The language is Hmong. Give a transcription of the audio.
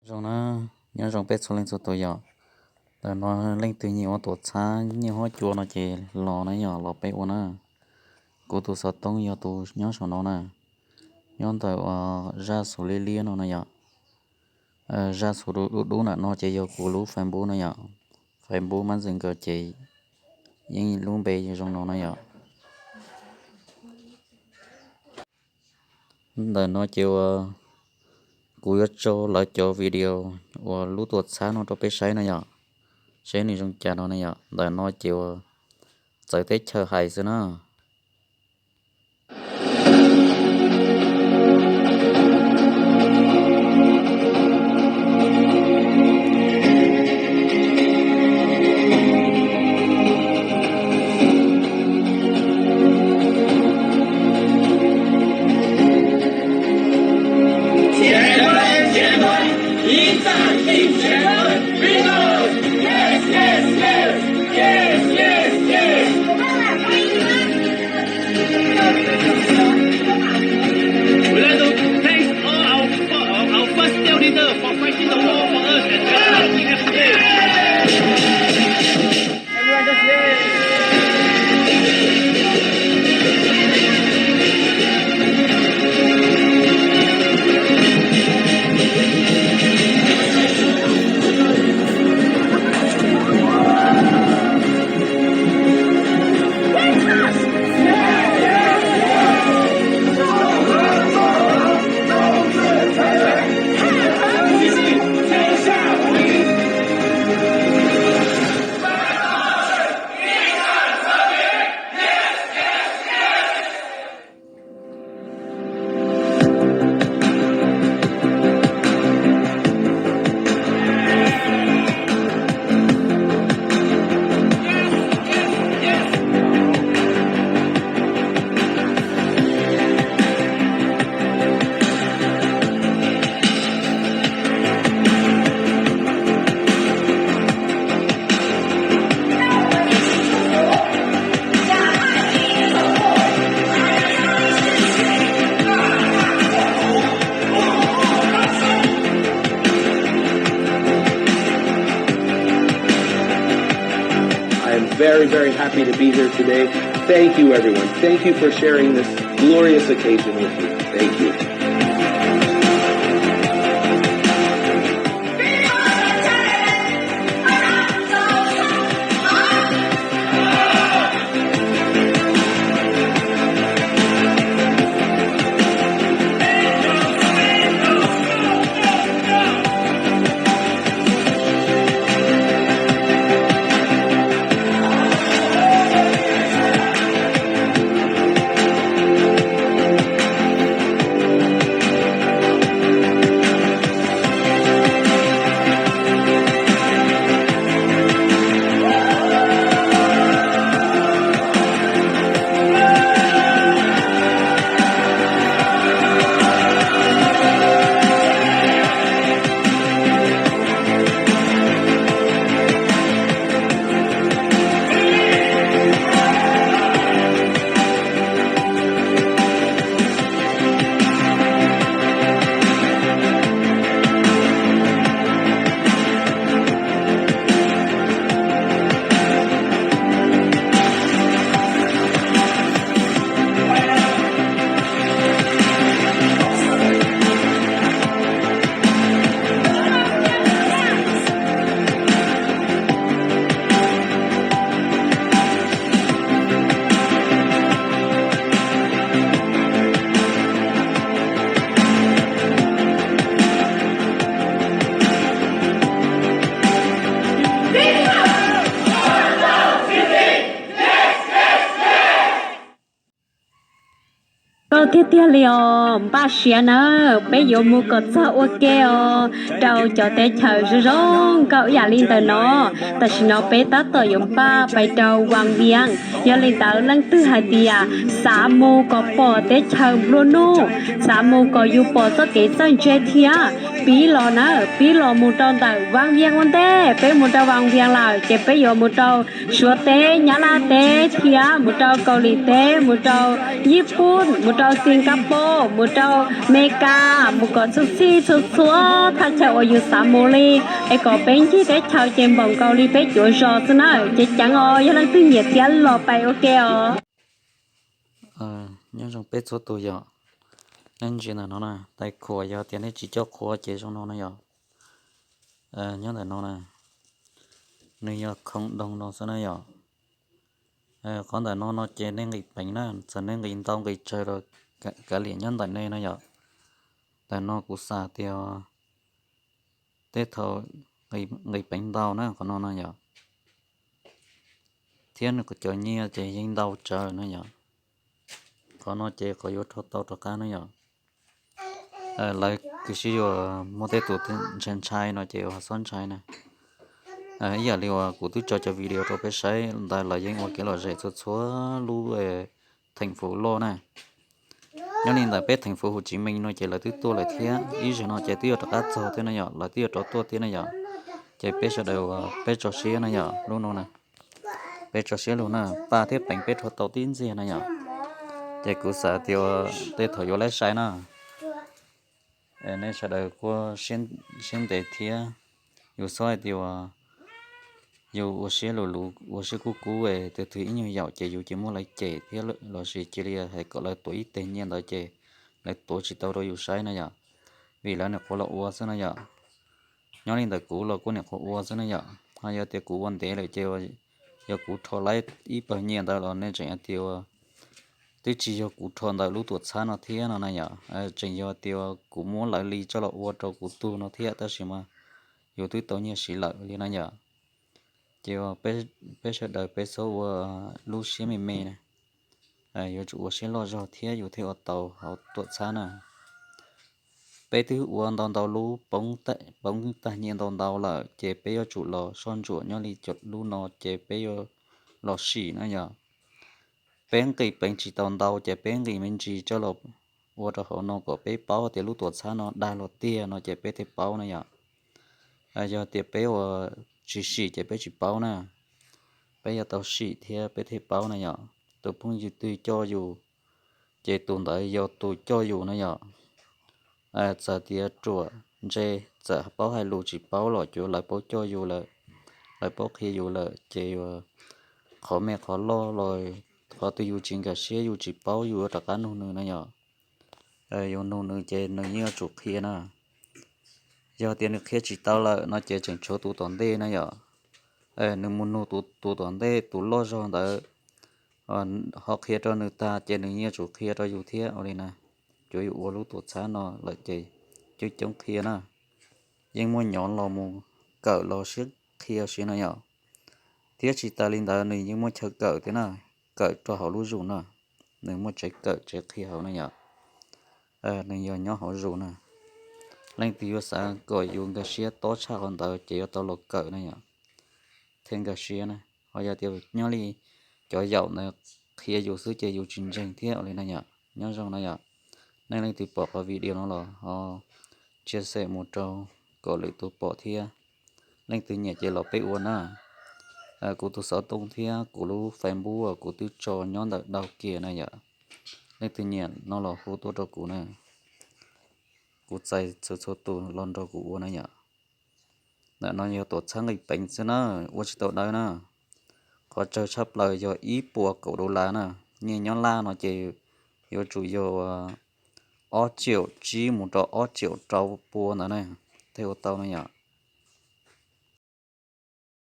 Zoo na, nyob zoo peb txhua leej txhua tus yom. Ntawm no leej twg nyiam ua tuam txhab nyiaj huab cua no ces los na yom, los peb ua na. Kuv tus xov tooj yog tus nyob saum no na, nyob ntawm zaj xus liab liab no na yom. Zaj xus dub dub nram no ces yog kuv lub Facebook no yom. Facebook Mab Ntxwg Nkaus ces yeej lub npe zoo no na yom. Ntawm no ces uas kuv yuav tso lawv cov video uas lub tuam txhab no rau peb saib no yom, seb nws zoo cas no na yom. Ntawm no ces uas txawv teb chaws hais xwb na. We'd like to thank all our, our, our first step leader for fighting the war for us and helping us today. I am very, very happy to be here today. Thank you, everyone. Thank you for sharing this glorious occasion with me. Thank you. Koj tiag tiag li os, npaj siav nawb, peb yuav mus kom txog ua ke os, rau cov teb chaws zoo zoo nkauj ib yam li ntawm no. Tam sim no peb tab tom yuav npaj pais rau Vas Vias, yog li ntawd leej twg hais tias xav mus kom pom teb chaws nplua nuj, xav mus kom yus pom txoj kev txawj ntse thiab, pib los na, pib los mus rau ntawm Vas Vias ua ntej. Peb mus rau Vas Vias lawm ces peb yuav mus rau Suav teb, Nyab Laj teb thiab mus rau Kaus Lim teb, mus rau Yij Pun, mus rau Singapore, mus rau Meskas, mus kom txhua txhij txhua txhua thaj chaw uas yus xav mus li, es kom peb ncig teb chaws ces npaum nkaus li peb cuav zos xwb na. Ces ceev os, yog leej twg nyiam thiab los pais ua ke os. Nyob zoo peb txhua tus yom. Nej ntsia ntawm no na, tais khuam yog tias nej tsis coj qhua ces zoo no na yom. Nyob ntawm no na, nws yog khoom doo no xwb na yom. Qhov ntawm no no ces nej nqis peev na, txawm nej nqis ntau nqis tsawg los kav liam nyob ntawm nej na yom. Ntawm no kuv xav tias tej thaum nqis peev ntau na qhov no na yom, thiab nws cov nyiaj ces yeej ntau tsawv na yom. Qhov no ces qhov yuav rho tau rov qab na yom. Lawv kuj sib yuav muaj tej tus ntshai ntshai no ces ho txhob ntshai na. Ib yam li uas kuv twb tso cov video rau peb saib ntawd, lawv yeej ua kev lom zem txhua txhua lub theem fuv loj na. Nyob li ntawm peb theem fuv Hu Tsis Mees no ces lawv twb tuaj lawm thiab, ib zaug no ces twb yuav rov qab txog thiab na yom, lawv twb yuav rov tuaj thiab na yom. Ces peb sawv daws peb tso siab na yom, lub no na, peb tso siab lug na, paj thiab peev peb rho tau tib ntxiag na yom. Ces kuv xav tias tej thaum yuav laib sai na, nej sawv daws kuj siab ntev thiab. Yus xav hais tias yus ua siab lug lug ua siab kub kub es tus twg ib nyuag yaum ces yus cia muab lawv cem thiab lossis cia li hais kom lawv tuav ib teg nyiaj ntawd ces lawv tuav tsis tau rau yus saib na yom. Vim lawv nyuam qhuav los ua xwb na yom. Nyob li ntawm kuv los kuj nyuam qhuav ua xwb na yom. Ho yog tias kuv ua ntev lawm ces yog kuv rho laib ib pawg nyiaj ntawd los nej tseem hais tias twb tsis yog kuv rho ntawm lub tuam txhab no thiab no na yom. Tseem yog tias kuv muab lawv li coj los ua rau kuv tug no thiab, tab sis mas yus twb tau nyiaj siv lawm li na yom. Ces peb sawv daws peb txhob ua lub siab me me na, yuav tsum ua siab loj zog thiab yus thiaj ua tau hauv tuam txhab na. Peb twb ua ntau ntau lub poob tag nyiaj ntau ntau lawm ces peb yuav tsum los soj ntsuam nyob li lub no ces peb yuav los sim na yom. Peb nqis peev tsis tau ntau ces peb nqis me ntsis coj los ua rau hauv no kom peb paub tias lub tuam txhab no dag los tiag no ces peb thiaj paub na yom. Yog tias peb ua tsis sim ces peb tsis paub na. Peb yuav tau sim thiab peb thiaj paub na yom. Tus phooj ywg twg coj yus ces tus ntawd yog tus coj yus na yom. Txawm tias ruam ntse, txawm paub hais lus tsis paub los cuav lawv paub coj yus lawm, lawv paub qhia yus lawm ces qhov me qhov loj los qhov twg yus tsis nkag siab yus tsis paub yus yuav rov qab nug nws na yom. Yus nug nws ces nws yeej yuav tsum qhia na. Yog tias nws qhia tsis tau lawm no ces tseem tshuav tus tom ntej na yom. Nws mus nug tus tom ntej tus loj zog ntawd ho qhia rau nws tag ces nws yeej yuav tsum qhia rau yus thiab ua li na. Cuav yus ua lub tuam txhab no lawm ces coob coob qhia na, yeej muaj nyob los mus kawm los siab qhia siv na yom. Thiab tsis tas li ntawd nws yeej muaj chaw kawm thiab na, kawm rau hauv lub zus na, nws muaj tsev kawm tsev qhia hauv na yom. Nws yog nyob hauv zus na. Leej twg yuav xav kom yus nkag siab tob tshaj qhov ntawd ces yuav tau los kawm na yom, thiaj nkag siab na. Ho yog tias nyob li cov yaum ntawd qhia yus xwb ces yus tsis ntseeg thiab ua li na yom. Nyob zoo na yom. Nej leej twg pom qhov video no los ho share mus rau kom lwm tus pom thiab. Leej twg nyiam ces los peb ua na. Kuv tus xov tooj thiab kuv lub Facebook kuv twb tso nyob ntawm daus kiag na yom. Leej twg nyiam no los hu tuaj rau kuv na. Kuv txais txhua txhua tus los nrog kuv ua na yom. Ntawm no yog tuam txhab nqis peev xwb na, ua tsis tau dawb na. Qhov tsawg tshaj plaws yog ib puas kaum dollar na. Nyiaj nyob Laj no ces yuav tsum yog ob tsiaum tsib mus rau ob tsiaum rau pua ntawd na, thiaj ua tau na yom.